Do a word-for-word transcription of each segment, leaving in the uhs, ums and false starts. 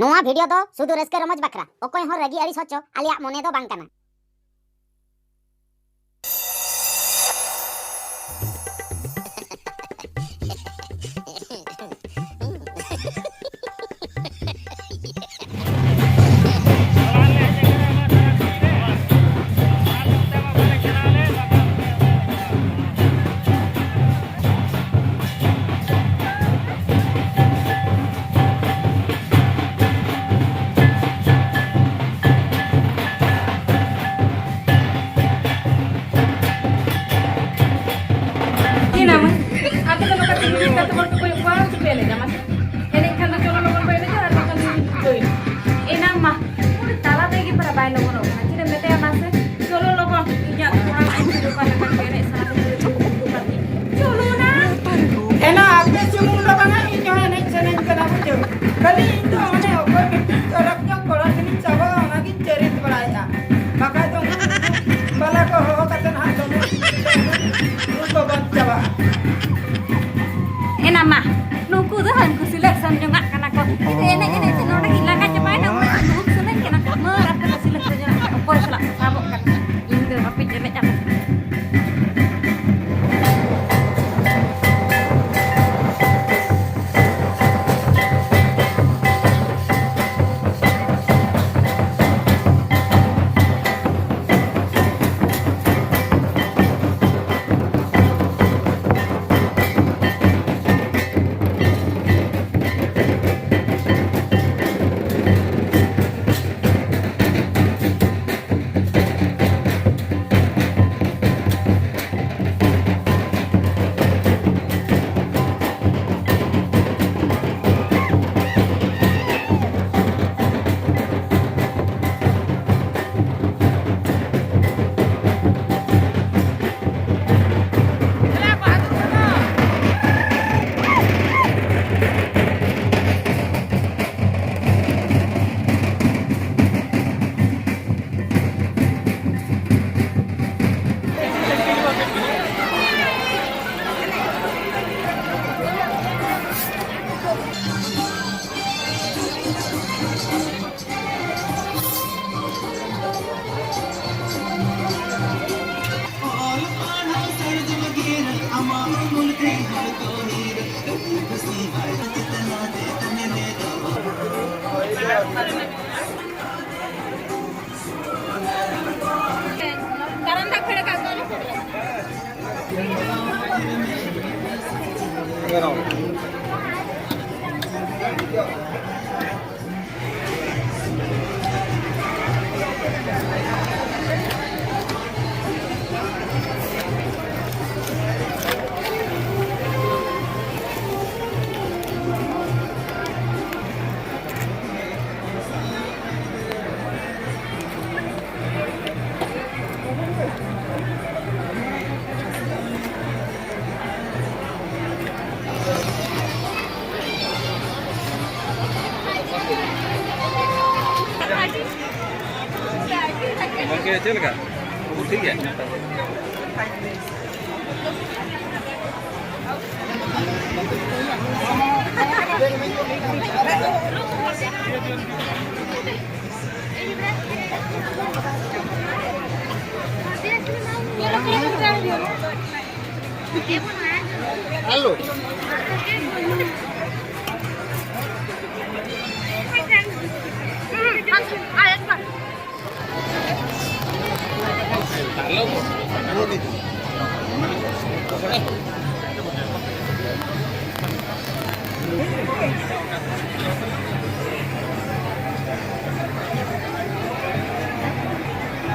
ᱱᱚᱣᱟ ᱵᱷᱤᱰᱤᱭᱳ ᱫᱚ ᱥᱩᱫᱷᱩ ᱨᱟᱹᱥᱠᱟᱹ ᱨᱚᱢᱚᱡᱽ ᱵᱟᱠᱷᱨᱟ, ᱚᱠᱚᱭ ᱦᱚᱸ ᱨᱟᱹᱜᱤ ᱟᱹᱲᱤᱥ ᱦᱚᱪᱚ ᱟᱞᱮᱭᱟᱜ ᱢᱚᱱᱮ ᱫᱚ ᱵᱟᱝ ᱠᱟᱱᱟ᱾ ᱪᱮᱫ ᱟᱢ? ᱟᱯᱮ ᱫᱚ ᱱᱚᱝᱠᱟ ᱛᱤᱸᱜᱩ ᱠᱟᱛᱮ ᱦᱚᱲ ᱠᱚ ᱠᱚᱭᱚᱜ ᱠᱚᱣᱟ, ᱪᱮᱫ ᱯᱮ ᱮᱱᱮᱡᱟ ᱢᱟᱥᱮ? ᱮᱱᱮᱡ ᱠᱷᱟᱱ ᱫᱚ ᱪᱚᱞᱚ ᱞᱚᱜᱚᱱ ᱵᱚ ᱮᱱᱮᱡᱟ, ᱟᱨ ᱵᱟᱠᱷᱟᱱ ᱫᱚ ᱪᱤᱠᱟᱹᱭ? ᱮᱱᱟᱢ ᱢᱟ, ᱩᱱᱤ ᱛᱟᱞᱟ ᱛᱮᱜᱮ ᱯᱟᱨᱟ ᱵᱟᱭ ᱞᱚᱜᱚᱱᱚᱜ ᱠᱟᱱᱟ᱾ ᱪᱮᱫ ᱮᱢ ᱢᱮᱛᱟᱭᱟ ᱢᱟᱥᱮ? ᱪᱚᱞᱚ ᱞᱚᱜᱚᱱ, ᱤᱧᱟᱜ ᱠᱚᱲᱟ ᱠᱚ ᱚᱠᱟ ᱞᱮᱠᱟ ᱠᱚ ᱮᱱᱮᱡ ᱥᱟᱱᱟ ᱠᱚ ᱪᱚᱞᱚ ᱱᱟ᱾ ᱮᱱᱟ ᱟᱯᱮ ᱥᱩᱢᱩᱝ ᱫᱚ ᱵᱟᱝᱟ, ᱤᱧ ᱦᱚᱸ ᱮᱱᱮᱡ ᱥᱟᱱᱟᱧ ᱠᱟᱱᱟ, ᱵᱩᱡᱷᱟᱹᱣ᱾ ᱠᱷᱟᱹᱞᱤ ᱤᱧ ᱫᱚ ᱚᱱᱮ ᱚᱠᱚᱭ ᱢᱤᱫᱴᱤᱡ ᱪᱚᱨᱚᱠ ᱧᱚᱜ ᱠᱚᱲᱟ ᱴᱷᱮᱱᱤᱧ ᱪᱟᱵᱟᱜᱼᱟ, ᱚᱱᱟᱜᱤᱧ ᱪᱟᱹᱨᱤᱛ ᱵᱟᱲᱟᱭᱮᱫᱼᱟ᱾ ᱵᱟᱠᱷᱟᱡ ᱫᱚ ᱩᱱᱠᱩ ᱵᱟᱞᱟ ᱠᱚ ᱦᱚᱦᱚ ᱠᱟᱛᱮ ᱱᱟᱦᱟᱜ ᱫᱚᱢᱮ ᱨᱩ ᱠᱚ ᱵᱚᱱᱫ ᱪᱟᱵᱟᱜᱼᱟ᱾ ᱮᱱᱟ ᱢᱟ, ᱱᱩᱠᱩ ᱫᱚ ᱦᱟᱹᱱᱠᱩ ᱥᱤᱞᱮᱠᱥᱚᱱ ᱡᱚᱝᱟᱜ ᱠᱟᱱᱟ ᱠᱚ᱾ ᱤᱧ ᱫᱚ ᱮᱱᱮᱡ ᱮᱱᱮᱡ ᱛᱮ ᱱᱚᱰᱮ ᱜᱤᱧ ᱞᱟᱸᱜᱟ ᱪᱟᱵᱟᱭᱮᱱᱟ, ᱩᱱᱟᱹᱜ ᱫᱩᱲᱩᱵ ᱥᱟᱱᱟᱧ ᱠᱟᱱᱟ᱾ ᱢᱟᱹᱨ ᱟᱯᱮ ᱫᱚ ᱥᱤᱞᱮᱠᱥᱚᱱ ᱡᱚᱝᱟᱜ ᱠᱟᱱᱟ, ᱚᱠᱚᱭ ᱥᱟᱞᱟᱜ ᱯᱮ ᱥᱟᱵᱚᱜ ᱠᱟᱱᱟ? ᱤᱧ ᱫᱚ ᱦᱟᱯᱮᱧ ᱮᱱᱮᱡ ᱟᱯᱮ᱾ ᱠᱟᱨᱚᱱ ᱫᱟᱜ ᱠᱷᱟᱹᱲ ᱠᱟᱜ ᱠᱚᱣᱟ ᱞᱮ ᱥᱮ᱾ ᱜᱚᱢᱠᱮ, ᱪᱮᱫ ᱞᱮᱠᱟ? ᱴᱷᱤᱠ ᱜᱮᱭᱟ?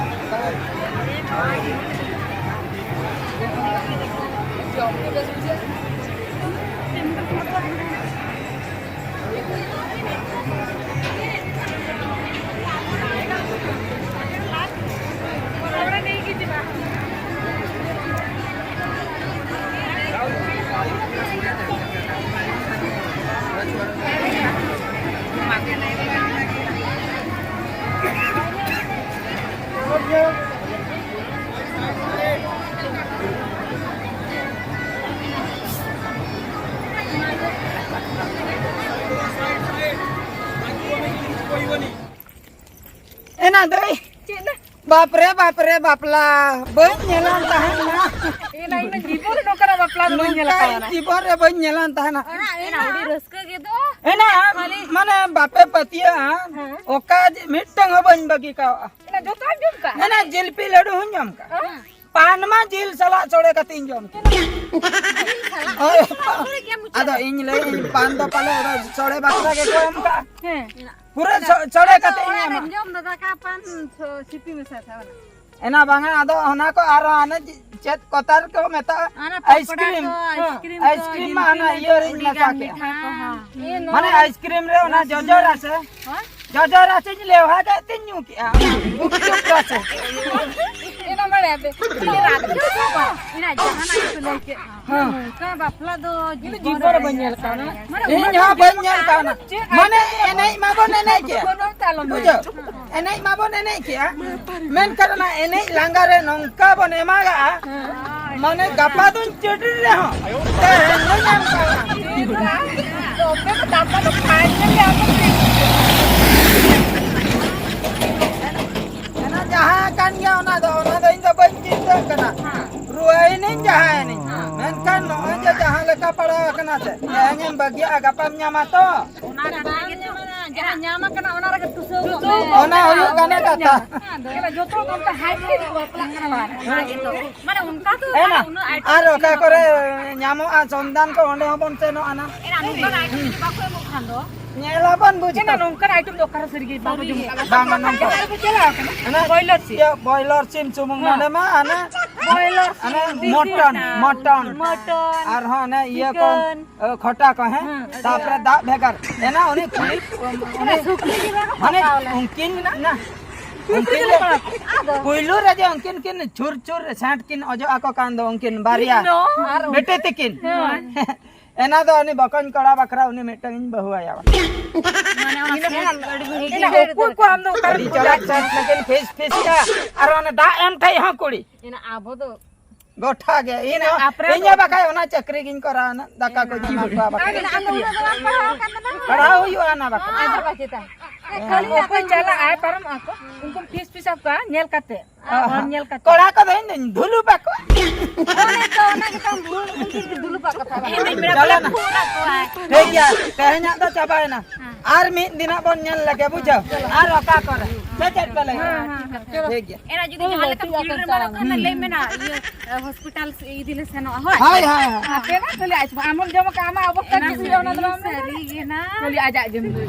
ᱮᱱᱟ ᱫᱟᱹᱭ᱾ ᱪᱮᱫ ᱞᱮ? ᱵᱟᱯᱨᱮ, ᱵᱟᱯᱨᱮ, ᱵᱟᱯᱞᱟ ᱵᱟᱹᱧ ᱧᱮᱞᱟᱱ ᱛᱟᱦᱮᱱᱟ᱾ ᱮᱱᱟ ᱤᱧ ᱫᱚ ᱡᱤᱵᱚᱱ ᱨᱮ ᱱᱚᱝᱠᱟᱱᱟᱜ ᱵᱟᱯᱞᱟ ᱫᱚ ᱵᱟᱹᱧ ᱧᱮᱞ ᱱᱚᱝᱠᱟ ᱟᱠᱟᱫᱟ᱾ ᱡᱤᱵᱚᱱ ᱨᱮ ᱵᱟᱹᱧ ᱧᱮᱞᱟᱱ ᱛᱟᱦᱮᱱᱟ᱾ ᱮᱱᱟ ᱟᱹᱰᱤ ᱨᱟᱹᱥᱠᱟᱹ ᱜᱮ ᱫᱚ᱾ ᱮᱱᱟ ᱠᱷᱟᱹᱞᱤ ᱢᱟᱱᱮ ᱟᱯᱮ ᱯᱟᱹᱛᱭᱟᱹᱜᱼᱟ, ᱦᱮᱸ᱾ ᱚᱠᱟ ᱡᱮ ᱢᱤᱫᱴᱟᱝ ᱦᱚᱸ ᱵᱟᱹᱧ ᱵᱟᱹᱜᱤ ᱠᱟᱣᱟ᱾ ᱚᱱᱟ ᱡᱚᱛᱚ ᱡᱚᱢ ᱠᱟᱜ? ᱚᱱᱟ ᱡᱤᱞᱯᱤ ᱞᱟᱹᱰᱩ ᱦᱚᱸᱧ ᱡᱚᱢ ᱠᱟᱜ᱾ ᱦᱮᱸ᱾ ᱯᱟᱱ ᱢᱟ ᱡᱤᱞ ᱥᱟᱞᱟᱜ ᱥᱚᱲᱮ ᱠᱟᱛᱮ ᱤᱧ ᱡᱚᱢ ᱠᱮᱫ᱾ ᱦᱳᱭ᱾ ᱟᱫᱚ ᱤᱧ ᱞᱟᱹᱭ ᱤᱧ ᱯᱟᱱ ᱫᱚ ᱯᱟᱞᱮ ᱚᱱᱟ ᱥᱚᱲᱮ ᱵᱟᱠᱷᱨᱟ ᱜᱮᱠᱚ ᱮᱢ ᱠᱟᱜᱼᱟ᱾ ᱦᱮᱸ᱾ ᱯᱩᱨᱟᱹ ᱥᱚ-, ᱥᱚᱲᱮ ᱠᱟᱛᱮ ᱤᱧ ᱚᱲᱟᱜ ᱮᱢᱟ᱾ ᱨᱮᱢ ᱡᱚᱢ ᱫᱟ ᱫᱟᱠᱟ ᱯᱟᱱ ᱥᱚ-, ᱥᱤᱯᱤ ᱢᱮᱥᱟ ᱛᱟᱵᱮᱱᱟ᱾ ᱮᱱᱟ ᱵᱟᱝᱟ, ᱟᱫᱚ ᱚᱱᱟ ᱠᱚ ᱟᱨᱚ ᱦᱟᱱᱮ ᱪᱮᱫ ᱠᱚᱛᱟᱨ ᱠᱚ ᱢᱮᱛᱟᱜᱼᱟ? ᱚᱱᱟ ᱯᱚᱠᱚᱲᱟ ᱟᱭᱤᱥᱠᱨᱤᱢ᱾ ᱠᱚ, ᱟᱭᱤᱥᱠᱨᱤᱢ ᱠᱚ, ᱟᱭᱤᱥᱠᱨᱤᱢ ᱢᱟ ᱡᱤᱞᱯᱤ ᱦᱟᱱᱟ ᱞᱟᱹᱰᱩ, ᱤᱭᱟᱹ ᱨᱤᱧ ᱟᱹᱰᱤ ᱢᱮᱥᱟ ᱜᱟᱱ ᱠᱮᱜᱼᱟ᱾ ᱢᱤᱴᱷᱟ ᱠᱚ, ᱦᱮᱸ᱾ ᱢᱟᱱᱮ ᱟᱭᱤᱥᱠᱨᱤᱢ ᱨᱮ ᱚᱱᱟ ᱡᱚᱡᱚ ᱨᱟᱥᱮ, ᱦᱮᱸ? ᱡᱚᱡᱚ ᱨᱟᱥᱮᱧ ᱞᱮᱣᱦᱟ ᱠᱮᱫ ᱛᱤᱧ ᱧᱩ ᱠᱮᱜᱼᱟ᱾ ᱜᱩᱯᱪᱩᱯ ᱨᱟᱥᱮ᱾ ᱮᱱᱟ ᱵᱟᱲᱟᱭ ᱯᱮ, ᱤᱧ ᱨᱟᱜ ᱫᱚ ᱵᱟᱝ, ᱤᱧ ᱡᱟᱦᱟᱱᱟᱜ ᱜᱮᱠᱚ ᱞᱟᱹᱭ ᱠᱮᱫ᱾ ᱦᱮᱸ᱾ ᱱᱚᱝᱠᱟ ᱵᱟᱯᱞᱟ ᱫᱚ ᱤᱧ ᱫᱚ ᱡᱤᱵᱚᱱ ᱨᱮ ᱵᱟᱹᱧ ᱧᱮᱞ ᱠᱟᱣᱱᱟ᱾ ᱢᱟᱱᱮ ᱤᱧ ᱦᱚᱸ ᱵᱟᱹᱧ ᱧᱮᱞ ᱠᱟᱣᱱᱟ᱾ ᱪᱮᱫ ᱢᱟᱱᱮ ᱟᱭᱰᱮᱢ ᱮᱱᱮᱡ ᱢᱟᱵᱚᱱ ᱮᱱᱮᱡ ᱠᱮᱜᱼᱟ᱾ ᱵᱩᱡᱷᱟᱹᱣ? ᱮᱱᱮᱡ ᱢᱟᱵᱚᱱ ᱮᱱᱮᱡ ᱠᱮᱜᱼᱟ᱾ ᱢᱮᱱᱠᱷᱟᱱ ᱚᱱᱟ ᱮᱱᱮᱡ ᱞᱟᱸᱜᱟ ᱨᱮ ᱱᱚᱝᱠᱟ ᱵᱚᱱ ᱮᱢᱟᱜᱟᱜᱼᱟ, ᱢᱟᱱᱮ ᱜᱟᱯᱟ ᱫᱚᱧ ᱪᱟᱹᱰᱤ ᱨᱮᱦᱚᱸ ᱛᱮᱦᱮᱧ ᱫᱚᱧ ᱮᱢ ᱠᱟᱣᱱᱟ᱾ ᱟᱯᱮ ᱫᱚ ᱜᱟᱯᱟ ᱫᱚ ᱯᱷᱟᱭᱱᱮᱞ ᱨᱮ ᱟᱯᱮ ᱮᱱᱟ ᱡᱟᱦᱟᱸ ᱠᱟᱱ ᱜᱮᱭᱟ ᱚᱱᱟ ᱫᱚ, ᱚᱱᱟ ᱫᱚ ᱤᱧ ᱫᱚ ᱵᱟᱹᱧ ᱪᱤᱱᱛᱟᱹᱜ ᱠᱟᱱᱟ᱾ ᱨᱩᱣᱟᱹᱭᱮᱱᱟᱹᱧ ᱡᱟᱦᱟᱸᱭᱮᱱᱟᱹᱧ᱾ ᱢᱮᱱᱠᱷᱟᱱ ᱱᱚᱜᱼᱚᱭ ᱡᱮ ᱡᱟᱦᱟᱸ ᱞᱮᱠᱟ ᱯᱟᱲᱟᱣ ᱟᱠᱟᱱᱟ ᱥᱮ, ᱛᱮᱦᱮᱧᱮᱢ ᱵᱟᱹᱜᱤᱭᱟᱜᱼᱟ, ᱜᱟᱯᱟᱢ ᱧᱟᱢᱟ ᱛᱚ᱾ ᱚᱱᱟ ᱠᱟᱛᱷᱟ ᱜᱮ ᱛᱚ ᱢᱮᱱᱟ, ᱡᱟᱦᱟᱸ ᱧᱟᱢ ᱟᱠᱟᱱᱟ ᱚᱱᱟ ᱨᱮᱜᱮ ᱴᱩᱥᱟᱹᱣ ᱠᱚᱜ ᱢᱮ᱾ ᱚᱱᱟ ᱦᱩᱭᱩᱜ ᱠᱟᱱᱟ ᱠᱟᱛᱷᱟ᱾ ᱡᱚᱛᱚ ᱦᱚᱲ ᱠᱚ ᱚᱱᱠᱟ ᱦᱟᱭ ᱯᱷᱟᱭ ᱠᱚ ᱵᱟᱯᱞᱟᱜ ᱠᱟᱱᱟ ᱵᱟᱝ? ᱚᱱᱟ ᱜᱮᱛᱚ᱾ ᱢᱟᱱᱮ ᱚᱱᱠᱟ ᱫᱚ ᱮᱱᱟ, ᱢᱟᱱᱮ ᱩᱱᱟᱹᱜ ᱟᱭᱴᱮᱢ ᱟᱨ ᱚᱠᱟ ᱠᱚᱨᱮ ᱧᱟᱢᱚᱜᱼᱟ ᱥᱚᱱᱫᱷᱟᱱ ᱠᱚ, ᱚᱸᱰᱮ ᱦᱚᱸᱵᱚᱱ ᱥᱮᱱᱚᱜᱼᱟ ᱱᱟ᱾ ᱮᱱᱟ ᱱᱚᱝᱠᱟᱱ ᱟᱭᱴᱮᱢ ᱡᱩᱫᱤ ᱵᱟᱠᱚ ᱮᱢᱚᱜ ᱠᱷᱟᱱ ᱫᱚ? ᱧᱮᱞᱟᱵᱚᱱ ᱵᱩᱡᱽ ᱮᱱᱟ ᱠᱟᱛᱮ᱾ ᱱᱚᱝᱠᱟᱱ ᱟᱭᱴᱮᱢ ᱫᱚ ᱚᱠᱟᱨᱮ ᱥᱟᱹᱨᱤ ᱜᱮ ᱵᱟᱵᱚ ᱡᱚᱢ ᱠᱟᱜᱼᱟ᱾ ᱵᱟᱝᱟ, ᱱᱚᱝᱠᱟ᱾ ᱮᱱᱟ ᱨᱮᱵᱚ ᱪᱟᱞᱟᱣ ᱠᱟᱱᱟ᱾ ᱮᱱᱟ ᱵᱚᱭᱞᱟᱨ ᱥᱤᱢ᱾ ᱤᱭᱟᱹ, ᱵᱚᱭᱞᱟᱨ ᱥᱤᱢ ᱥᱩᱢᱩᱝ ᱦᱮᱸ᱾ ᱱᱚᱰᱮ ᱢᱟ, ᱮᱱᱟ ᱵᱚᱭᱞᱟᱨ ᱥᱤᱢ, ᱢᱚᱴᱚᱱ, ᱫᱮᱥᱤ ᱢᱚᱴᱚᱱ᱾ ᱢᱚᱴᱚᱱ᱾ ᱟᱨᱦᱚᱸ ᱚᱱᱮ ᱤᱭᱟᱹ ᱠᱚ, ᱪᱤᱠᱮᱱ᱾ ᱮ, ᱠᱷᱚᱴᱟ ᱠᱚ, ᱦᱮᱸ? ᱦᱮᱸ᱾ ᱛᱟᱯᱚᱨᱮ ᱫᱟᱜ ᱵᱷᱮᱜᱟᱨ᱾ ᱮᱱᱟ ᱩᱱᱤ ᱠᱩᱲᱤ, ᱩᱱᱤ, ᱥᱩᱠᱨᱤ ᱡᱤᱞ ᱵᱟᱠᱚ ᱢᱟᱱᱮ ᱯᱟᱠᱟᱣ ᱞᱮ᱾ ᱩᱱᱠᱤᱱ ᱱᱟ, ᱩᱱᱠᱤᱱ ᱫᱚ ᱟᱫᱚ᱾ ᱯᱩᱭᱞᱩ ᱨᱮ ᱡᱮ ᱩᱱᱠᱤᱱ ᱠᱤᱱ ᱪᱷᱩᱨ ᱪᱷᱩᱨ ᱥᱮᱸᱴ ᱠᱤᱱ ᱚᱡᱚᱜ ᱟᱠᱚ ᱠᱟᱱ ᱫᱚ ᱩᱱᱠᱤᱱ ᱵᱟᱨᱭᱟ ᱟᱨ ᱵᱤᱴᱤ ᱛᱤᱠᱤᱱ᱾ ᱦᱮᱸ᱾ ᱮᱱᱟ ᱫᱚ ᱩᱱᱤ ᱵᱚᱠᱚᱧ ᱠᱚᱲᱟ ᱵᱟᱠᱷᱨᱟ ᱩᱱᱤ ᱢᱤᱫᱴᱟᱝ ᱤᱧ ᱵᱟᱹᱦᱩ ᱟᱭᱟ᱾ ᱢᱟᱱᱮ ᱚᱱᱟ ᱤᱱᱟᱹ ᱥᱮᱸᱴ ᱠᱷᱟᱱ ᱟᱹᱰᱤ ᱤᱱᱟᱹ ᱚᱠᱚᱭ ᱠᱚ ᱟᱢ ᱫᱚ ᱚᱠᱟ ᱨᱮᱢ ᱟᱹᱰᱤ ᱪᱚᱨᱚᱠ ᱥᱮᱸᱴ ᱞᱮᱠᱤᱱ ᱯᱷᱤᱥ ᱯᱷᱤᱥ ᱭᱟ᱾ ᱟᱨ ᱚᱱᱟ ᱫᱟᱜ ᱮᱢ ᱴᱷᱮᱡ ᱦᱚᱸ ᱠᱩᱲᱤ᱾ ᱮᱱᱟ ᱟᱵᱚ ᱫᱚ ᱜᱚᱴᱷᱟ ᱜᱮ᱾ ᱤᱧ ᱮᱱᱟ ᱦᱚᱸ, ᱟᱯᱨᱟ ᱤᱧ ᱫᱚ ᱦᱚᱸ ᱵᱟᱠᱷᱟᱡ ᱚᱱᱟ ᱪᱟᱹᱠᱨᱤ ᱜᱤᱧ ᱠᱚᱨᱟᱣᱟ ᱱᱟ, ᱫᱟᱠᱟ ᱠᱚᱧ ᱮᱢᱟ ᱠᱚᱣᱟ ᱵᱟᱠᱷᱟᱡ᱾ ᱟᱨ ᱟᱢ ᱫᱚ ᱩᱱᱟᱹᱜ ᱫᱚ ᱵᱟᱢ ᱯᱟᱲᱦᱟᱣ ᱟᱠᱟᱱ ᱛᱟᱵᱚᱱᱟ᱾ ᱯᱟᱲᱦᱟᱣ ᱦᱩᱭᱩᱜᱼᱟ ᱚᱱᱟ ᱵᱟᱠᱷᱟᱡ᱾ ᱟᱨ ᱵᱟᱠᱷᱟᱡ ᱪᱮᱫᱟᱜ? ᱚᱠᱚᱭ ᱪᱟᱞᱟᱜ ᱟᱭ ᱯᱟᱨᱚᱢᱚᱜ ᱟᱠᱚ, ᱩᱱᱠᱩ ᱯᱷᱤᱥ ᱯᱷᱤᱥ ᱟᱠᱚᱣᱟ ᱧᱮᱞ ᱠᱟᱛᱮ᱾ ᱚ, ᱦᱚᱲ ᱧᱮᱞ ᱠᱟᱛᱮ᱾ ᱠᱚᱲᱟ ᱠᱚᱫᱚ ᱤᱧ ᱫᱩᱧ ᱫᱷᱩᱞᱩᱯ ᱟᱠᱚᱣᱟ᱾ ᱚᱱᱮ ᱛᱚ, ᱚᱱᱟ ᱜᱮᱛᱟᱢ ᱵᱷᱩᱞ, ᱩᱱᱠᱤᱱ ᱠᱤᱱ ᱫᱩᱞᱩᱯ ᱟᱠᱚ ᱛᱟᱦᱮᱸ᱾ ᱤᱧ ᱫᱩᱧ ᱢᱮᱱᱟ ᱪᱟᱞᱟᱜ ᱯᱟᱞᱮ ᱱᱟ᱾ ᱯᱷᱩᱞ ᱟᱠᱚᱣᱟᱭ᱾ ᱴᱷᱤᱠ ᱜᱮᱭᱟ, ᱛᱮᱦᱮᱧᱟᱜ ᱫᱚ ᱪᱟᱵᱟᱭᱮᱱᱟ᱾ ᱦᱮᱸ᱾ ᱟᱨ ᱢᱤᱫ ᱫᱤᱱ ᱦᱟᱸᱜ ᱵᱚᱱ ᱧᱮᱞ ᱞᱮᱜᱮ, ᱵᱩᱡᱷᱟᱹᱣ? ᱟᱨ ᱚᱠᱟ ᱠᱚᱨᱮ? ᱥᱮ ᱪᱮᱫ ᱯᱮ ᱞᱟᱹᱭᱟ? ᱦᱮᱸ, ᱦᱮᱸ, ᱦᱮᱸ, ᱪᱚᱞᱚ᱾ ᱴᱷᱤᱠ ᱜᱮᱭᱟ᱾ ᱮᱱᱟ ᱡᱩᱫᱤ ᱡᱟᱦᱟᱸ ᱞᱮᱠᱟ ᱵᱷᱤᱲ ᱨᱮ ᱢᱟᱱᱮ ᱠᱷᱟᱱ ᱞᱟᱹᱭ ᱢᱮ ᱱᱟ, ᱤᱭᱟᱹ, ᱦᱚᱥᱯᱤᱴᱟᱞ ᱥᱮᱫ ᱤᱫᱤ ᱞᱮ ᱥᱮᱱᱚᱜᱼᱟ, ᱦᱳᱭ? ᱦᱳᱭ, ᱦᱳᱭ, ᱦᱳᱭ᱾ ᱟᱯᱮ ᱢᱟ ᱠᱷᱟᱹᱞᱤ ᱟᱡ ᱟᱢᱮᱢ ᱡᱚᱢ ᱟᱠᱟᱫ, ᱟᱢᱟᱜ ᱚᱵᱚᱥᱛᱟ ᱮᱱᱟ ᱪᱮᱫ ᱦᱩᱭᱩᱜᱼᱟ, ᱚᱱᱟ ᱫᱚ ᱵᱟᱢ ᱞᱟᱹᱭ ᱫᱟᱲᱮᱭᱟᱜᱼᱟ᱾ ᱥᱟᱹᱨᱤ ᱜᱮ ᱱᱟ᱾ ᱠᱷᱟᱹᱞᱤ ᱟᱡᱟᱜ ᱜᱮᱢ ᱞᱟᱹᱭ᱾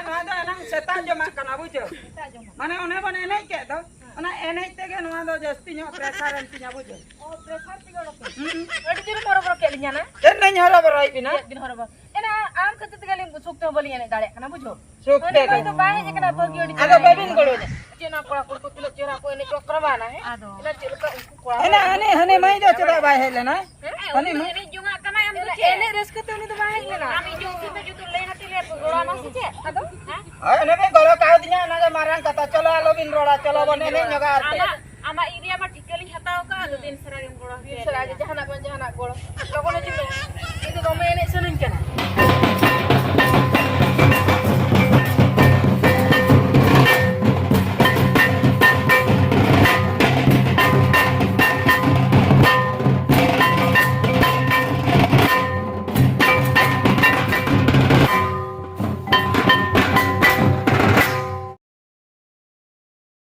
ᱱᱚᱣᱟ ᱫᱚ ᱮᱱᱟᱝ ᱥᱮᱛᱟᱜ ᱡᱚᱢᱟᱜ ᱠᱟᱱᱟ, ᱵᱩᱡᱷᱟᱹᱣ? ᱥᱮᱛᱟᱜ ᱡᱚᱢᱟᱜ᱾ ᱢᱟᱱᱮ ᱚᱱᱮ ᱵᱚᱱ ᱮᱱᱮᱡ ᱠᱮᱫ ᱫᱚ, ᱚᱱᱟ ᱮᱱᱮᱡ ᱛᱮᱜᱮ ᱱᱚᱣᱟ ᱫᱚ ᱡᱟᱹᱥᱛᱤ ᱧᱚᱜ pressure ᱮᱱ ᱛᱤᱧᱟ, ᱵᱩᱡᱷᱟᱹᱣ? ᱚ, pressure ᱛᱮᱜᱮ ᱚᱰᱚᱠ ᱮᱱᱟ? ᱦᱩᱸ᱾ ᱟᱹᱰᱤ ᱡᱳᱨᱮᱢ ᱦᱚᱨᱚᱵᱚᱨᱚ ᱠᱮᱫ ᱞᱤᱧᱟ ᱱᱟ? ᱪᱮᱫ ᱞᱤᱧ ᱦᱚᱨᱚᱵᱚᱨᱚᱭᱮᱫ ᱵᱤᱱᱟ? ᱪᱮᱫ ᱵᱤᱱ ᱦᱚᱨᱚᱵᱚᱨᱚ? ᱮᱱᱟ ᱟᱢ ᱠᱷᱟᱹᱛᱤᱨ ᱛᱮᱜᱮ ᱟᱹᱞᱤᱧ ᱥᱩᱠ ᱛᱮᱦᱚᱸ ᱵᱟᱹᱞᱤᱧ ᱮᱱᱮᱡ ᱫᱟᱲᱮᱭᱟᱜ ᱠᱟᱱᱟ, ᱵᱩᱡᱷᱟᱹᱣ? ᱥᱩᱠ ᱦᱟᱹᱱᱤ ᱛᱮ ᱢᱟᱹᱭ ᱫᱚ ᱵᱟᱭ ᱦᱮᱡ ᱟᱠᱟᱱᱟ, ᱵᱷᱟᱹᱜᱤ ᱟᱹᱰᱤ ᱟᱫᱚ ᱡᱳᱨ ᱵᱟᱹᱵᱤᱱ ᱜᱚᱲᱚᱧᱟ? ᱪᱮᱫ ᱚᱱᱟ ᱠᱚᱲᱟ ᱠᱩᱲᱤ ᱠᱚ ᱛᱤᱱᱟᱹᱜ ᱪᱮᱦᱨᱟ ᱠᱚ ᱮᱱᱮᱡ ᱠᱚ ᱟᱠᱨᱚᱢᱟᱱᱟ, ᱦᱮᱸ? ᱟᱫᱚ᱾ ᱮᱱᱟ ᱪᱮᱫ ᱞᱮᱠᱟ ᱩᱱᱠᱩ ᱠᱚᱲᱟ ᱮᱱᱟ ᱠᱚ ᱦᱟᱹᱱᱤ, ᱦᱟᱹᱱᱤ ᱢᱟᱹᱭ ᱫᱚ ᱪᱮᱫᱟᱜ ᱵᱟᱭ ᱦᱮᱡ ᱞᱮᱱᱟ? ᱦᱮᱸ, ᱦᱟᱹᱱᱤ ᱩᱱᱤ ᱢᱟᱹᱭ? ᱮᱱᱮᱡ ᱡᱚᱝᱟᱜ ᱠᱟᱱᱟᱭ, ᱟᱢ ᱫᱚ ᱪᱮᱫ? ᱮᱱᱮᱡ ᱨᱟᱹᱥᱠᱟᱹ ᱛᱮ ᱩᱱᱤ ᱫᱚ ᱵᱟᱭ ᱦᱮᱡ ᱞᱮᱱᱟ᱾ ᱟᱢ ᱤᱧ ᱡᱚᱝ ᱥᱟᱶᱛᱮ ᱡᱩᱫᱤ ᱞᱟᱹᱭ ᱦᱟᱹᱴᱤᱧ ᱞᱮᱭᱟ, ᱜᱚᱲᱚ ᱟᱢᱟ ᱥᱮ ᱪᱮᱫ? ᱟᱫᱚ? ᱦᱮᱸ? ᱦᱳᱭ, ᱚᱱᱮ ᱵᱤᱱ ᱜᱚᱲᱚ ᱠᱟᱣᱫᱤᱧᱟ, ᱚᱱᱟᱜᱮ ᱢᱟᱨᱟᱝ ᱠᱟᱛᱷᱟ᱾ ᱪᱚᱞᱚ, ᱟᱞᱚᱵᱤᱱ ᱨᱚᱲᱟ, ᱪᱚᱞᱚ ᱵᱚᱱ ᱮᱱᱮᱡ ᱧᱚᱜᱟ ᱟᱨ ᱪᱮᱫ? ᱟᱢᱟᱜ, ᱟᱢᱟᱜ area ᱢᱟ ᱴᱷᱤᱠᱟᱹ ᱞᱤᱧ ᱦᱟᱛᱟᱣ ᱠᱟᱜᱼᱟ, ᱟᱫᱚ ᱫᱤᱱ ᱥᱟᱨᱟ ᱜᱮᱢ ᱜᱚᱲᱚ ᱦᱚᱪᱚᱭᱟ᱾ ᱫᱤᱱ ᱥᱟᱨᱟ ᱜᱮ ᱡᱟᱦᱟᱱᱟᱜ ᱵᱟᱝ ᱡᱟᱦᱟᱱᱟᱜ ᱜᱚᱲᱚ᱾ ᱞᱚᱜᱚᱱ ᱦᱤᱡᱩᱜ ᱢᱮ᱾ ᱤᱧ ᱫᱚ ᱫᱚᱢᱮ ᱮᱱᱮᱡ ᱥᱟᱱᱟᱧ ᱠᱟᱱᱟ᱾